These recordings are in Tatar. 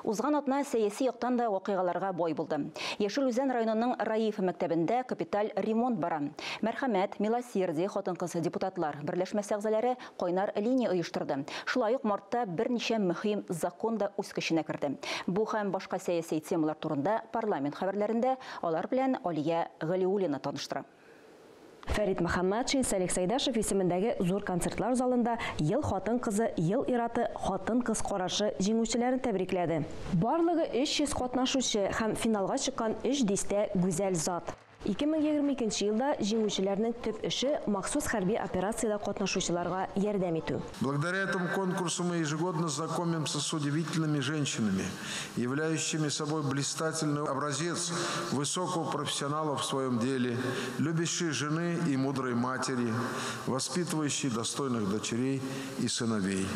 Узган атна сәяси яктан да вакыйгаларга бай булды. Яшел Үзән районының Раиф мәктәбендә капиталь ремонт бара. Мәрхәмәт, Милосердие хатын-кыз депутатлар берләшмәсе әгъзалары кайнар линия оештырды. Шулай ук мартта берничә мөһим закон да үз көченә керде. Бу һәм башка сәяси темалар турында парламент хәбәрләрендә алар белән Алия Галиуллина таныштыра. Фәрит Мөхәммәтшин Сәлих Сәйдәшев исемендәге зур концертлар залында Ел хатын-кызы, ел ир-аты, хатын-кыз карашы җиңүчеләрен тәбрикләде. Барлыгы 300 катнашучы һәм финалга чыккан өч дистә гүзәл зат. 2022 елда җиңүчеләрнең төп эше махсус хәрби операциядә катнашучыларга ярдәм итү. Благодаря этому конкурсу мы ежегодно знакомимся с удивительными женщинами, являющими собой блистательный образец высокого профессионала в своем деле, любящей жены и мудрой матери, воспитывающей достойных дочерей и сыновей.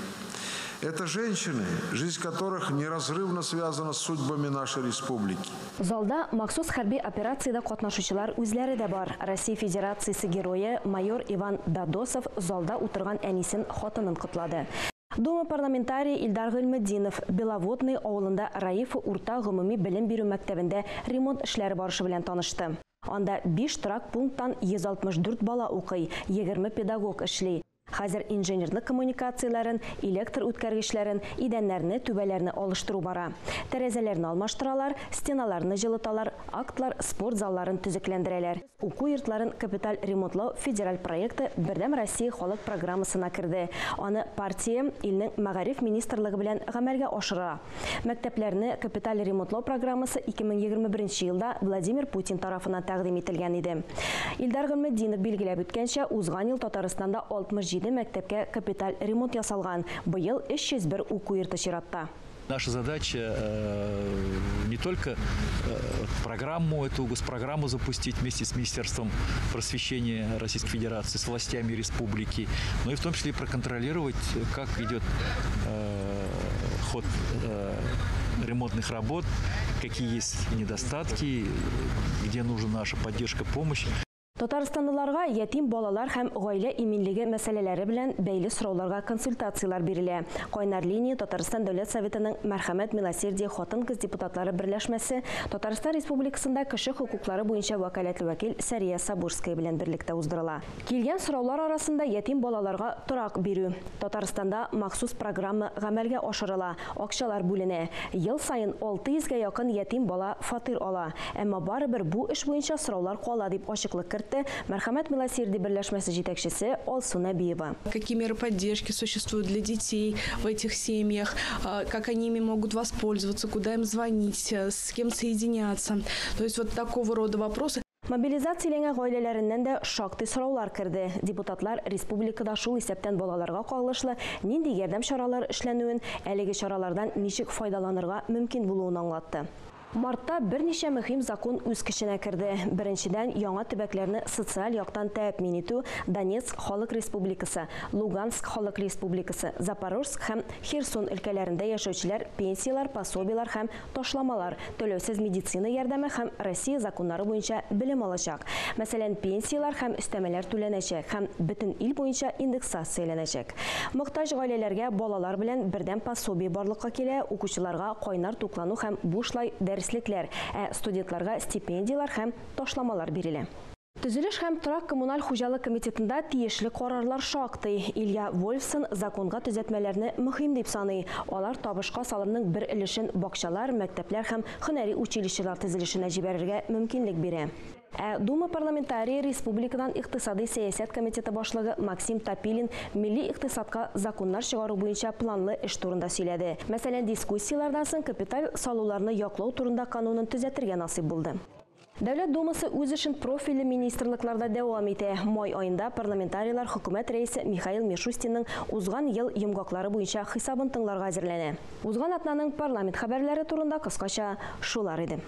Это женщины, жизнь которых неразрывно связана с судьбами нашей республики. Залда махсус хәрби операциядә катнашучылар үзләре дә бар. Россия Федерациясе герое майор Иван Дадосов залда утырган әнисен, хатынын котлады. Дума парламентарий Илдар Гыйльметдинов Беловодный авылында Раифа урта гомуми белем бирү мәктәбендә ремонт эшләре барышы белән танышты. Анда 5 торак пункттан 164 бала укый, 20 педагог эшли. Хәзер инженерлык коммуникацияләрен, электр үткәргечләрен, идәннәрне, түбәләрне алыштыру бара. Тәрәзәләрне алмаштыралар, стеналарны җылыталар, актлар, спорт залларын төзекләндерәләр. Уку йортларын капиталь ремонтлау федераль проекты Бердәм Россия халык программасына керде. Аны партия илнең мәгариф министрлыгы белән гамәлгә ашыра. Мәктәпләрне капиталь ремонтлау программасы 2021 елда Владимир Путин тарафыннан тәкъдим ителгән иде. Илдар Гыйльметдинов билгеләп үткәнчә, узган ел Татарстанда 67 мәктәпкә капиталь ремонт ясалган. Быел 301 уку йорты чиратта. Наша задача не только программу, эту госпрограмму запустить вместе с Министерством просвещения Российской Федерации, с властями республики, но и в том числе и проконтролировать, как идет ход ремонтных работ, какие есть недостатки, где нужна наша поддержка, помощь. Татарстанлыларга ятим балалар һәм гаилә иминлеге мәсьәләләре белән бәйле сорауларга консультацияләр бирелә. Кайнар линия Татарстан Дәүләт Советының Мәрхәмәт Милосердие хатын-кыз депутатлары берләшмәсе Татарстан Республикасында кеше хокуклары буенча вәкаләтле вәкил Сәрия Сабурская белән берлектә уздырыла. Килгән сораулар арасында ятим балаларга торак бирү. Татарстанда махсус программа гамәлгә ашырыла, акчалар бүленә. Ел саен 600гә якын ятим бала фатир ала. Әмма барыбер бу эш буенча сораулар кала дип ачыклык кертте Мәрхәмәт Милосердие берләшмәсе җитәкчесе Алсу Нәбиева. Какие меры поддержки существуют для детей в этих семьях, как они ими могут воспользоваться, куда им звонить, с кем соединяться. То есть вот такого рода вопросы. Мобилизацияләнгән гаиләләреннән дә шактый сораулар керде. Депутатлар республикада шул исәптән балаларга кагылышлы нинди ярдәм чаралары эшләнүен, әлеге чаралардан ничек файдаланырга мөмкин булуын аңлатты. Мартта берничә мөһим закон үз көченә керде. Беренчедән, яңа төбәкләрне социаль яктан тәэмин итү Донецк Халык Республикасы, Луганск Халык Республикасы, Запорожск һәм Херсон өлкәләрендә яшәүчеләр пенсияләр, пособиеләр һәм ташламалар, түләүсез медицина ярдәме һәм Россия законнары буенча белем алачак. Мәсәлән, пенсияләр һәм өстәмәләр түләнәчәк һәм бөтен ил буенча индексацияләнәчәк. Мохтаҗ гаиләләргә балалар белән бердәм пособие барлыкка килә, укучыларга кайнар туклану һәм бушлай дәреслекләр, ә студентларга стипендияләр һәм ташламалар бирелә. Төзелеш һәм торак коммуналь хуҗалык комитетында тиешле карарлар шактый. Илья Вольфсон законга төзәтмәләрне мөһим дип саный. Алар табышка салымның бер өлешен бакчалар, мәктәпләр һәм һөнәри училищелар төзелешенә җибәрергә мөмкинлек бирә. Ә Дума парламентарии республикадан икътисади сәясәт комитеты башлыгы Максим Топилин милли икътисадка законнар чыгару буенча планлы эш турында сөйләде. Мәсәлән, дискуссияләрдән соң капиталь салуларны яклау турында канунын төзәтергә насыйп булды. Дәүләт Думасы үз эшен профильле министрлыкларда дәвам итә. Май аенда парламентарийлар хөкүмәт рәисе Михаил Мишустинның узган ел йомгаклары буенча хисабын тыңларга әзерләнә. Узган атнаның парламент хәбәрләре турында кыскача шулар иде.